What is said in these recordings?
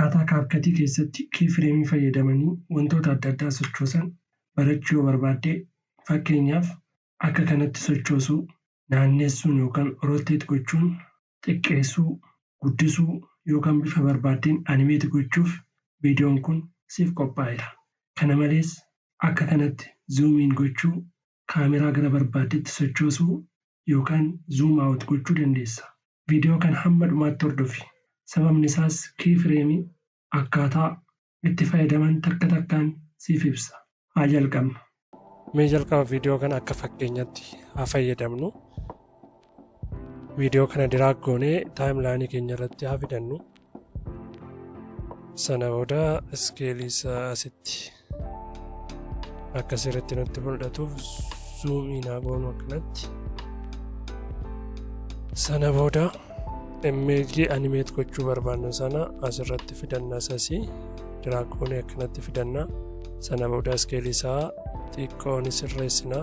Akkaataa CapCut keessatti keyframe fayyadamanii wantoota adda addaa sochoosan barachuu yoo barbaadde, fakkeenyaaf akka kanatti sochoosuu, naannessuun yookaan rotate gochuun, xiqqeessuu, guddisuu yookaan bifa barbaaddeen animate gochuuf viidiyoon kun siif qophaa'eera. Kana malees akka kanatti zoom in gochuu, kaameraa gara barbaaddetti sochoosuu yookaan zoom out gochuu dandeessa. Viidiyoo kana hamma dhumaatti hordofi. Sababni isaas keyframe akkaataa itti fayyadaman takka takkaan siif ibsa. Haa jalqabnu. Mee jalqaba viidiyoo kana akka fakkeenyaatti haa fayyadamnu. Viidiyoo kana drag goonee timelineii keenya irratti haa fidannu. Sana booda scaleii isaa asitti akka sirriitti nutti mul'atuuf zoom in haa goonu akkanatti. Sana booda imageii animate gochuu barbaannu sana asirratti fidanna, asii drag goonee akkanatti fidanna. Sana booda scaleii isaa xiqqoo ni sirreessina.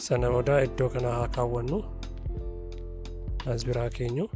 Sana booda iddoo kana haa kaawwannu. As biraa keenyu.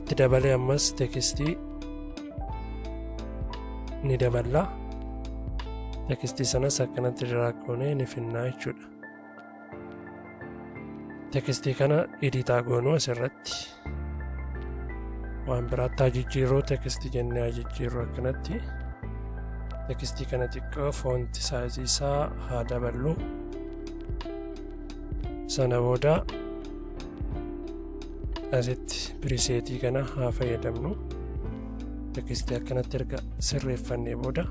Itti dabalee ammas textii ni daballa. Textii sanas akkanatti drag goonee ni finnaa jechuudha. Textii kana edit haa goonuu asirratti. Waan biraatti haa jijjiirruu, textii jennee haa jijjiirru akkanatti. Textii kana xiqqoo font sizeii isaa haa daballu. Sana booda asitti presetii kana haa fayyadamnu. Textii akkanatti erga sirreeffannee booda,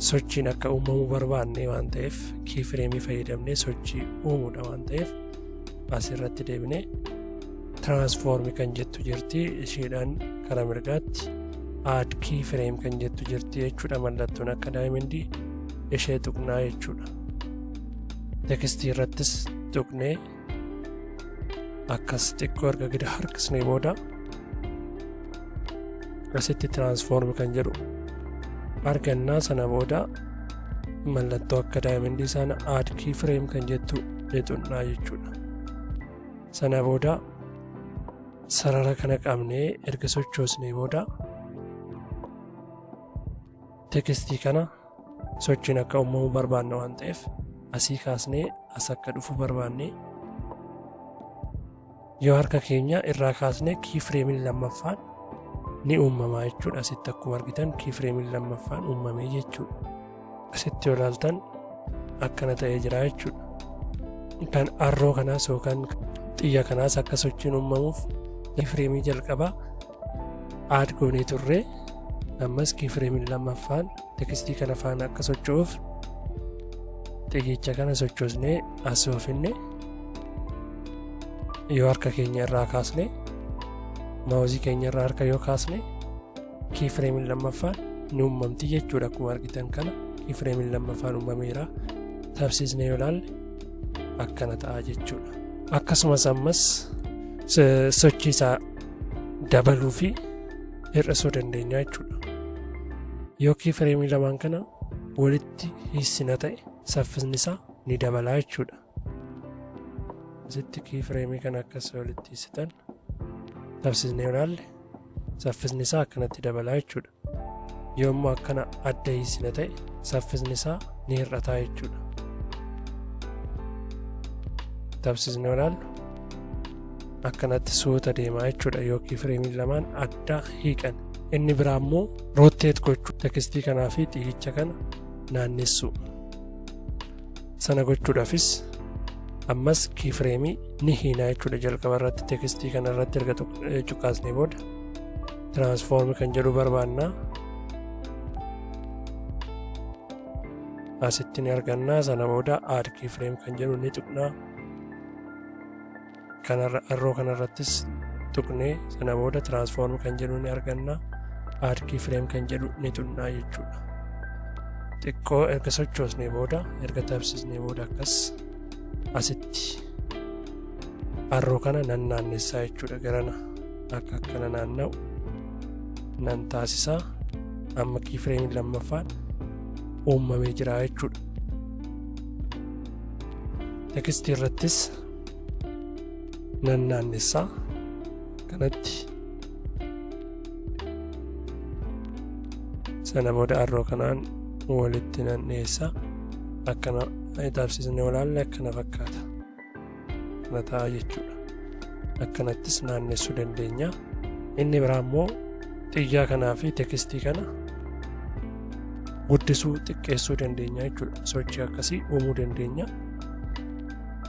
sochiin akka uumamuu barbaanne waan ta'eef, keyframeii fayyadamnee sochii uumuudha waan ta'eef, asirratti deebinee transform kan jettu jirti, isheedhaan karaa mirgaatti add keyframe kan jettu jirti jechuudha. Mallattoon akka diamondii ishee tuqnaa jechuudha. Textii irrattis tuqnee akkas xiqqoo erga gadi harkisnee booda asitti transform kan jedhu argannaa. Sana booda mallattoo akka diamondii sana add keyframe kan jettu ni tuqnaa jechuudha. Sana booda sarara kana qabnee erga sochoosnee booda, textii kana sochiin akka uumamu barbaanna waan ta'eef, asii kaasnee as akka dhufu barbaanne, yoo harka keenya irraa kaasnee keyframeiin lammaffaan ni uumamaa jechuudha. Asitti akkuma argitan keyframeiin lammaffaan uumamee jechuudha. Asitti yoo ilaaltan akkana ta'ee jira jechuudha. Kan arrow kanaas yookaan xiyya kanaas akka sochiin uumamuuf keyframeii jalqabaa add goonee turre. Ammas keyframeiin lammaffaan textii kana faana akka socho'uuf xiyyicha kana sochoosnee as oofinne, yoo harka keenya irraa kaasne, mouseii keenya irraa harka yoo kaasne, keyframeiin lammaffaan ni uumamti jechuudha. Akkuma argitan kana keyframeiin lammaffaan uumameera. Tabsiisnee yoo ilaalle akkana ta'a jechuudha. Akkasumas ammas sochii isaa dabaluu fi hir'isuu dandeenya jechuudha. Yoo keyframeii lamaan kana walitti hiisina ta'e, saffisni isaa ni dabalaa jechuudha. Asitti keyframeii kana akkas walitti hiisitan, tabsiisnee yoo ilaalle saffisni isaa akkanatti dabalaa jechuudha. Yoo immoo akkana adda hiisina ta'e, saffisni isaa ni hir'ataa jechuudha. Tabsiisnee yoo ilaallu akkanatti suuta deemaa jechuudha yoo keyframeiin lamaan adda hiiqan. Inni biraa immoo rotate gochuu, textii kanaa fi xiyyicha kana naannessuu. Sana gochuudhaafis ammas keyframeii ni hiinaa jechuudha. Jalqaba irratti textii kana irratti erga cuqqaasnee booda transform kan jedhu barbaannaa. Asitti ni argannaa. Sana booda add keyframe kan jedhu ni tuqnaa. Kanarra arrow kanarrattis tuqnee, sana booda transform kan jedhu ni argannaa, add keyframe kan jedhu ni tuqnaa jechuudha. Xiqqoo erga sochoosnee booda, erga tabsiisnee booda, akkas asitti arrow kana nan naannessaa jechuudha. Garana akka akkana naanna'u nan taasisaa. Amma keyframeiin lammaffaan uumamee jira jechuudha. Textii irrattis nan naannessaa kanatti. Sana booda arrow kanaan walitti nan dhiyeessa. Akkana taasisnee olaalle akkana fakkaata. Kana ta'a jechuudha. Akkanattis naannessuu dandeenya. Inni biraa immoo xiyyaa kanaa fi tekstii kana guddisuu xiqqeessuu dandeenya jechuudha. Sochii akkasii uumuu dandeenya.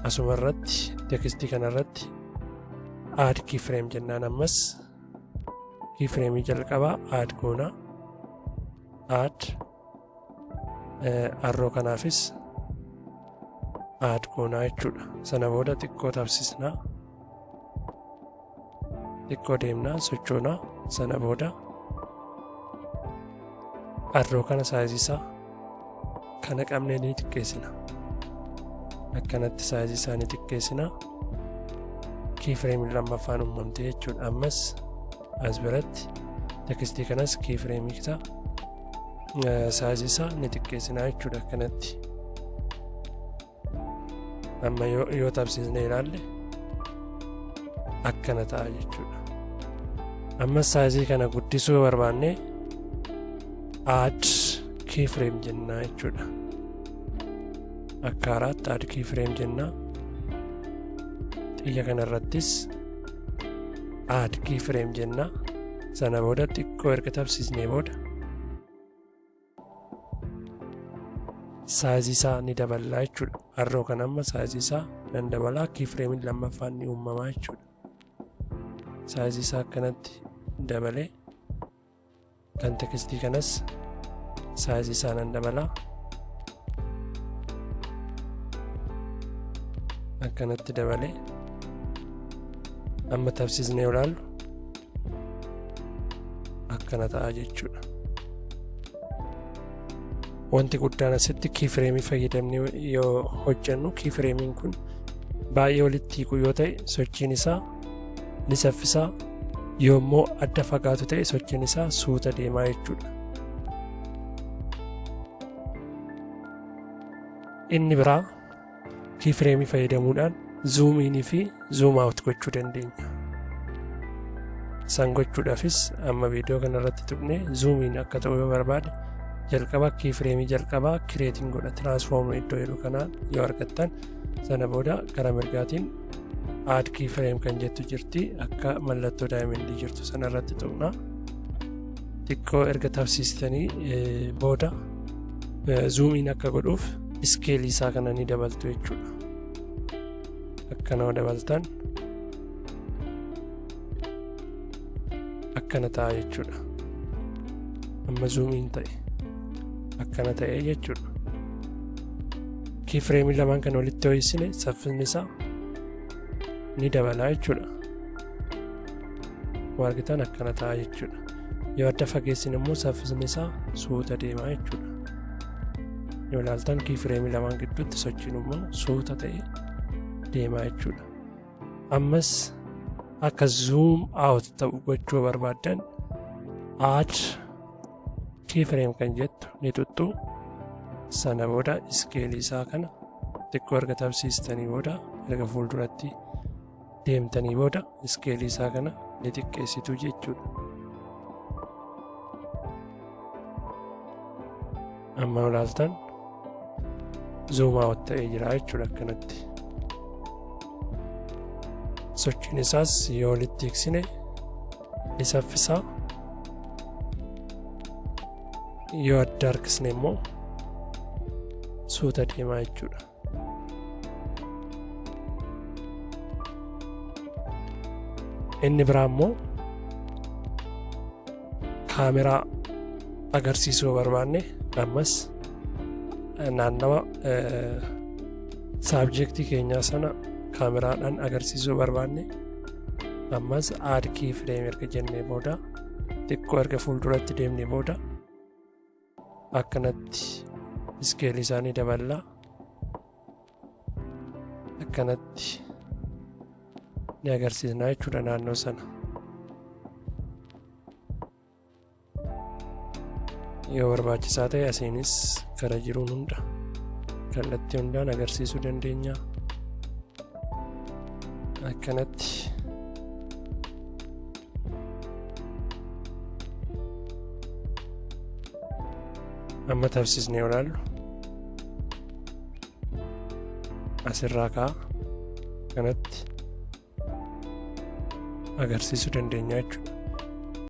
Asuma irratti tekstii kanarratti add keyframe jennaan, ammas keyframe jalqabaa add goona. Add arrow kanaafis add goonaa jechuudha. Sana booda xiqqoo tabsisnaa. Xiqqoo deemnaa, sochoonaa. Sana booda arrow kana size isaa kana qabnee ni xiqqeessina. Akkanatti size isaa ni xiqqeessina. Keyframe lammaffaan uumamte jechuudha. Ammas as biratti tekstii kanas keyframe isaa size isaa ni xiqqeessina jechuudha akkanatti. Amma yoo tabsiisnee ilaalle akkana ta'a jechuudha. Ammas size kana guddisuu yoo barbaanne add keyframe jennaa jechuudha. Akka haaraatti add keyframe jennaa. Xiyya kanarrattis add keyframe jennaa. Sana booda xiqqoo erga tabsiisnee booda size isaa ni daballaa jechuudha. Arrow kan amma size isaa nan dabalaa, keyframe lammaffaan ni uumamaa jechuudha. Size isaa akkanatti dabalee kan tekstii kanas size isaa nan dabalaa. Akkanatti dabalee amma tabsiisnee ilaallu akkana ta'a jechuudha. Wanti guddaan asitti keyframe fayyadamnee yoo hojjennu, keyframeiin kun baay'ee walitti hiiku yoo ta'e sochiin isaa ni saffisaa, yoommoo adda fagaatu ta'e sochiin isaa suuta deemaa jechuudha. Inni biraa keyframe fayyadamuudhaan zoom in fi zoom out gochuu dandeenya. San gochuudhaafis amma viidiyoo kanarratti tuqnee zoom in akka ta'u yoo barbaade jalqaba keyframe jalqabaa createiin godha. Transform iddoo jedhu kanaa yoo argattan, sana booda gara mirgaatiin add keyframe kan jettu jirti, akka mallattoo diamond jirtu sanarratti tuqna. Xiqqoo erga tabsiistanii booda zoom in akka godhuuf scale isaa kana ni dabaltu jechuudha. Akkana dabaltan akkana ta'a jechuudha. Amma zoom in ta'e akkana ta'e jechuudha. Keyframe lamaan kan walitti ho'isine saffisni isaa ni dabala jechuudha. Akkuma argitan akkana ta'a jechuudha. Yoo adda fageessine immoo saffisni isaa suuta deema jechuudha. Yoo ilaaltan keyframe lamaan gidduutti sochiin immoo suuta ta'e deema jechuudha. Ammas akka zoom out ta'u gochuu barbaaddan add keyframe kan jettu ni tuttu. Sana booda scale isaa kana xiqqoo erga tabsiistanii booda, erga fuulduratti deemtanii booda, scale isaa kana ni xiqqeessitu jechuudha. Amma ilaaltan zoom out ta'ee jira jechuudha akkanatti. Sochiin isaas yoo walitti hiiksine ni saffisaa. Yoo adda harkisne immoo suuta deemaa jechuudha. Inni biraa immoo kaameraa agarsiisuu barbaanne, ammas naannawa subject keenyaa sana kaameraadhaan agarsiisuu barbaanne, ammas add keyframe erga jennee booda, xiqqoo erga fuulduratti deemnee booda, akkanatti scale isaanii daballaa, akkanatti ni agarsiisna jechuudha naannoo sana. Yoo barbaachisaa ta'e asiinis kara jiruun hunda kallattii hundaan agarsiisuu dandeenya. Akkanatti Amma tabsisnee ilaallu, asirraa ka'a kanatti agarsiisuu dandeenya jechuudha.